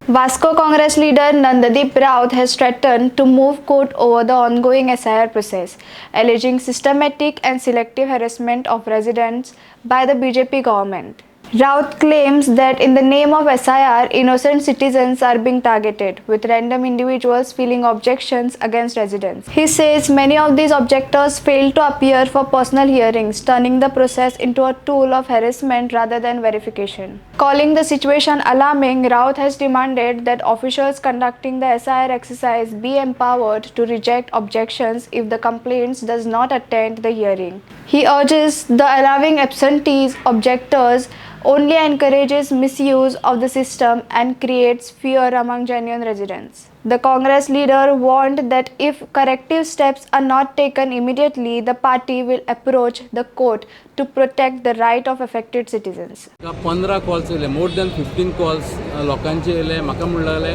Vasco Congress leader Nandadeep Raut has threatened to move court over the ongoing SIR process, alleging systematic and selective harassment of residents by the BJP government. Raut claims that in the name of SIR, innocent citizens are being targeted, with random individuals filing objections against residents. He says many of these objectors fail to appear for personal hearings, turning the process into a tool of harassment rather than verification. Calling the situation alarming, Raut has demanded that officials conducting the SIR exercise be empowered to reject objections if the complaints does not attend the hearing. He urges the allowing absentees objectors only encourages misuse of the system and creates fear among genuine residents. The Congress leader warned that if corrective steps are not taken immediately, the party will approach the court to protect the right of affected citizens. म्हाका 15 calls येयले, more than 15 calls लोकांचे येयले. म्हाका म्हणूंक लागले,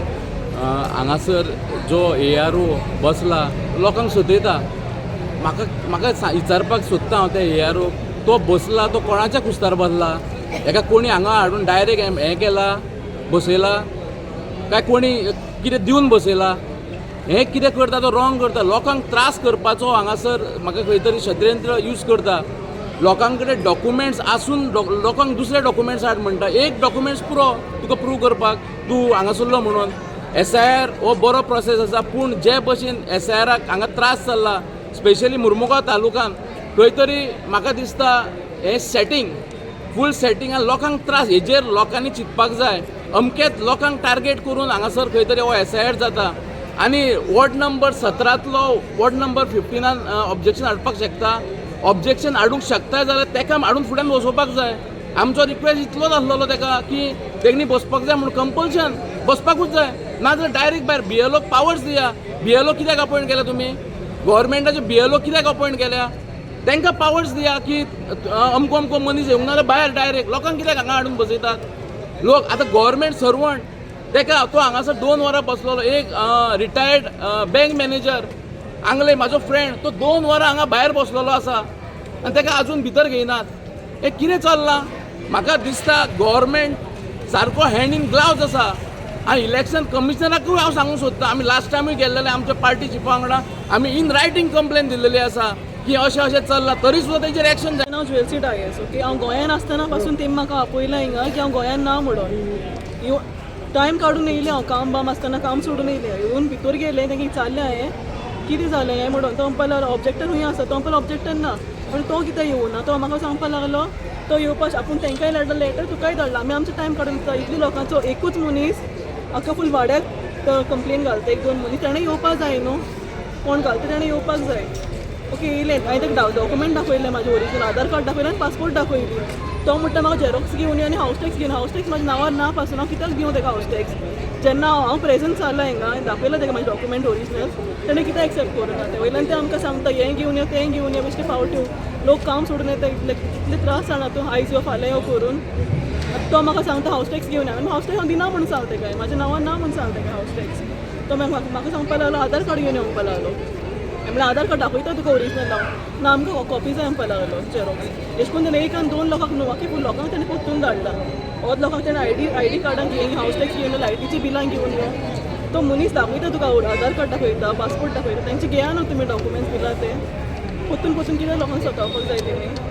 हांगासर जो ARO बसला, लोकांक सतयता. म्हाका विचारपाक सोदता हांव, त्या ARO तो बसला तो कोणाच्या खुस्तार बसला? हेका कोणी हांगा हाडून डायरेक्ट हें केला, बसयला, काय कोणी कितें दिवन बसयला? हें कितें करता तो रॉंग करता. लोकांक त्रास करपाचो हांगासर म्हाका खंय तरी षडयंत्र यूज करता. लोकां कडेन डॉक्युमेंट्स आसून लोकांक दुसरे डॉक्युमेंट्स हाड म्हणटा. एक डॉक्युमेंट्स पुरो तुका प्रूव करपाक तूं हांगासरलो म्हणून. SIR हो बरो प्रोसेस आसा, पूण जे भशेन SIRाक हांगा त्रास चल्ला, स्पेशली मुर्मुगांव तालुकान, खंय तरी म्हाका दिसता हें सेटींग, फूल सेटींग आनी लोकांक त्रास. हेजेर लोकांनी चिंतपाक जाय. अमकेच लोकांक टार्गेट करून हांगासर खंय तरी हो SIR जाता आनी वॉर्ड नंबर 17तलो वॉर्ड नंबर 15नान ऑब्जेक्शन हाडपाक शकता. ऑब्जेक्शन हाडूंक शकता जाल्यार तेका हाडून फुड्यान बसोवपाक जाय. आमचो रिक्वेस्ट इतलोच आसलेलो तेका की तेणी बसपाक जाय म्हणून, कंपल्शन बसपाकूच जाय. नाजाल्यार डायरेक्ट भायर BLOक पावर्स दिया. BLO कित्याक अपॉयंट केल्या तुमी? गव्हर्मेंटाचे BLO कित्याक अपॉयंट केल्या? तांकां पावर्स दिया की अमको अमको मनीस येवंक ना जाल्यार भायर डायरेक्ट. लोकांक कित्याक हांगा हाडून बसयतात लोक? आतां गव्हर्मेंट सर्वंट, तेका तो हांगासर 2 वरां बसलेलो. एक रिटायर्ड बँक मॅनेजर आंगले, म्हाजो फ्रेंड, तो 2 वरां हांगा भायर बसलेलो आसा आनी तेका अजून भितर घेयनात. हें कितें चल्लां? म्हाका दिसता गव्हर्मेंट सारको हँड इन ग्लावज आसा. आनी इलेक्शन कमिशनराकूय हांव सांगूंक सोदतां, आमी लास्ट टायमूय गेल्लेले आमच्या पार्टी चिफा वांगडा, आमी इन रायटींग कंप्लेन दिल्लेली आसा की अशें अशें चल्लां, तरी सुद्दां तेजेर एक्शन जायना. नांव ज्वेलसी डायस, ओके. हांव गोंयान आसतना पासून तेमी म्हाका आपयलां हिंगा की हांव गोंयान ना म्हणून. टायम काडून येयलें हांव, काम बाम आसतना काम सोडून येयलें. येवन भितर गेलें, तेंका विचारलें हांवें कितें जालें हें म्हणून. तो म्हणपाक लागलो ऑब्जेक्टर खंय आसा? तो म्हणपाक ऑब्जेक्टर ना. पूण तो कित्याक येवना? तो म्हाका सांगपाक लागलो तो येवपाक, आपूण तांकांय धाडला लेटर, तुकाय धाडला. आमी आमचो टायम काडून दिता. इतली लोकांचो एकूच मनीस आख्खा फूल वाड्याक कंप्लेन घालता. एक दोन मनीस ताणें येवपाक जाय न्हू? कोण घालता ताणें येवपाक जाय. ओके, येयलें. हांवें ताका डॉक्युमेंट दाखयलें, म्हाजें ओरिजिनल आधार कार्ड दाखयलें आनी पासपोर्ट दाखयली. तो म्हणटा म्हाका झेरोक्स घेवन यो आनी हावस टॅक्स घेवन. हावस टॅक्स म्हाज्या नांवार ना पासून हांव कित्याक दिवं ताका हावस टॅक्स, जेन्ना हांव प्रेजंट जाला हिंगा? हांवें दाखयलां ताका म्हाजें डॉक्युमेंट ओरिजिनल, तेणें कित्याक एक्सेप्ट करूं ना तें? वयल्यान ते आमकां सांगता हें घेवन यो, तें घेवन यो. बेश्टे फावट्यो. लोक काम सोडून येता. इतले कितले त्रास जाणा तूं, आयज यो फाल्यां यो करून. आतां तो म्हाका सांगता हावस टॅक्स घेवन यो. आनी हावस टॅक्स हांव दिना म्हणून सांगता काय? म्हाज्या नांवार ना म्हणून सांगता काय हावस टॅक्स? तो मागीर म्हाका सांगपाक लागलो आधार कार्ड घेवन यो म्हणपाक लागलो. म्हणल्यार आधार कार्ड दाखयता तुका ओरिजिनल हांव, ना आमकां कॉपी जाय म्हणपाक लागलो, झेरोक्स. एश करून तेणें एक आनी दोन लोकांक न्हू, आख्खे फूल लोकांक तेणें परतून धाडला. अर्द लोकांक तेणें आयडी कार्डां घेवन, हावस टॅक्स घेवन यो, लायटीची बिलां घेवन यो. तो मनीस दाखयता तुका, आधार कार्ड दाखयता, पासपोर्ट दाखयता, तेंचे घेया न्हू तुमी डॉक्युमेंट्स दिला ते. परतून परतून कितें लोकांक सतावपाक जाय तेणी?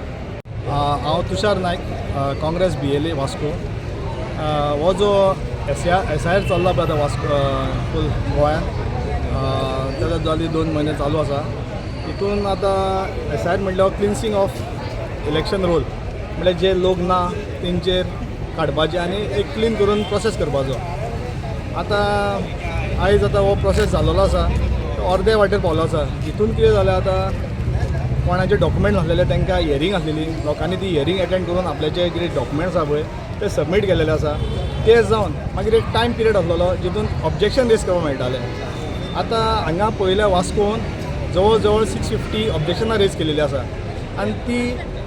हांव तुषार नायक, काँग्रेस BLA Vasco. हो जो SIR चल्ला पळय आतां वास्को, फूल गोंयांत, तेका जाली 2 म्हयने चालू आसा. हितून आतां SIR म्हटल्यार क्लिन्सींग ऑफ इलेक्शन रोल, म्हळ्यार जे लोक ना तेंचेर काडपाचे आनी एक क्लीन करून प्रोसेस करपाचो. आतां आयज आतां हो प्रोसेस जाल्लो आसा, अर्दे वाटेर पावलो आसा. हितून कितें जालें, आतां कोणाचे डॉक्युमेंट नासलेले तांकां हियरींग आसलेली. लोकांनी ती हियरींग एटेंड करून आपल्याचे कितें डॉक्युमेंट्स आसा पळय ते सबमीट केलेले आसा. ते जावन मागीर एक टायम पिरियड आसलेलो जितून ऑब्जेक्शन रेज करपाक मेळटालें. आतां हांगा पळयल्यार वास्कोन जवळ जवळ 650 ऑब्जेक्शनां रेज केलेली आसा आनी ती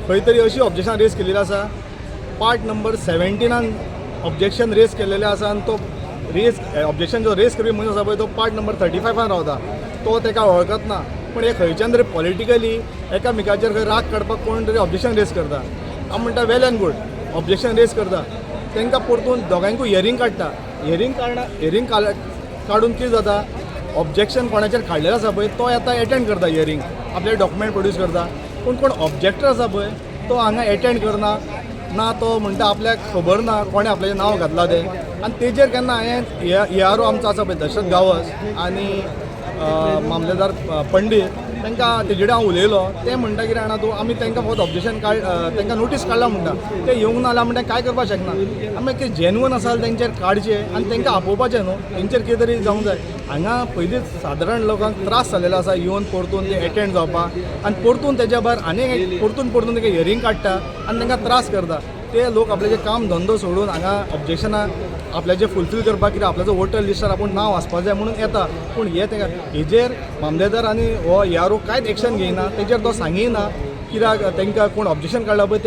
खंय तरी अशी ऑब्जेक्शन रेज केलेली आसा, पार्ट नंबर 17नान ऑब्जेक्शन रेज केलेलें आसा आनी तो रेज ऑब्जेक्शन जो रेज करपी मनीस आसा पळय तो पार्ट नंबर 35आन रावता, तो ताका वळखत ना. पूण हे खंयच्यान तरी पॉलिटिकली एकामेकाचेर खंय राग काडपाक कोण तरी ऑब्जेक्शन रेज करता. हांव म्हणटा, well and good, objection raise करता, तांकां परतून दोगांयकूय हियरींग काडटा. हियरींग काडना. हियरींग काडून कितें जाता, ऑब्जेक्शन कोणाचेर काडलेलें आसा पळय तो येता, एटेंड करता हियरींग, आपले डॉक्युमेंट प्रोड्यूस करता. पूण कोण ऑब्जेक्टर आसा पळय तो हांगा एटेंड करना ना, तो म्हणटा आपल्याक खबर ना कोणें आपल्याचें नांव घातलां तें. आनी तेजेर केन्ना हांवें ए आर ओ आमचो आसा पळय दशरथ गांवस आनी मामलेदार पंडीत, तांकां तेजे कडेन हांव उलयलो. ते म्हणटा कितें जाणा तूं, आमी तांकां फकत ऑब्जेक्शन काड, तांकां नोटीस काडला म्हणटा, ते येवंक ना जाल्यार म्हणटा काय करपाक शकना आमी. कितें जेन्युन आसा जाल्यार तेंचेर काडचें आनी तांकां आपोवपाचें न्हू, तेंचेर कितें तरी जावंक जाय. हांगा पयलींच सादारण लोकांक त्रास जालेलो आसा येवन परतून ते एटेंड जावपाक, आनी परतून तेज्या भायर आनीक एक परतून परतून तांकां हियरींग काडटा आनी तांकां त्रास करता. ते लोक आपल्याचें काम धंदो सोडून हांगा ऑब्जेक्शनां आपल्याचें फुलफील करपाक, कित्याक आपल्याचो वोटर लिस्टार आपूण नांव आसपाक जाय म्हणून येता. पूण हे तांकां हेजेर मामलेदार आनी हो ए आर ओ कांयच एक्शन घेयना, तेजेर तो सांगिना कित्याक तांकां कोण ऑब्जेक्शन काडला पळय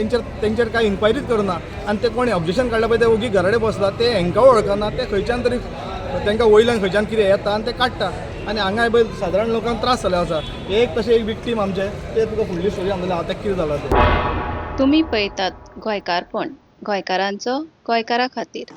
तेंचेर कांय इन्क्वायरीच करना. आनी ते कोण ऑब्जेक्शन काडला पळय ते ओगी घरा कडेन बसला, ते हेंकां वळखना, ते खंयच्यान तरी तांकां वयल्यान खंयच्यान कितें येता आनी ते काडटा. आनी हांगा पळय सादारण लोकांक त्रास जाल्ले आसा. एक तशें एक विक्टीम आमचे, ते तुका फुडली स्टोरी सांगतले आतां कितें जालां तें. तुमी पळयतात गोंयकारपण, गोंयकारांचो गोंयकारा खातीर.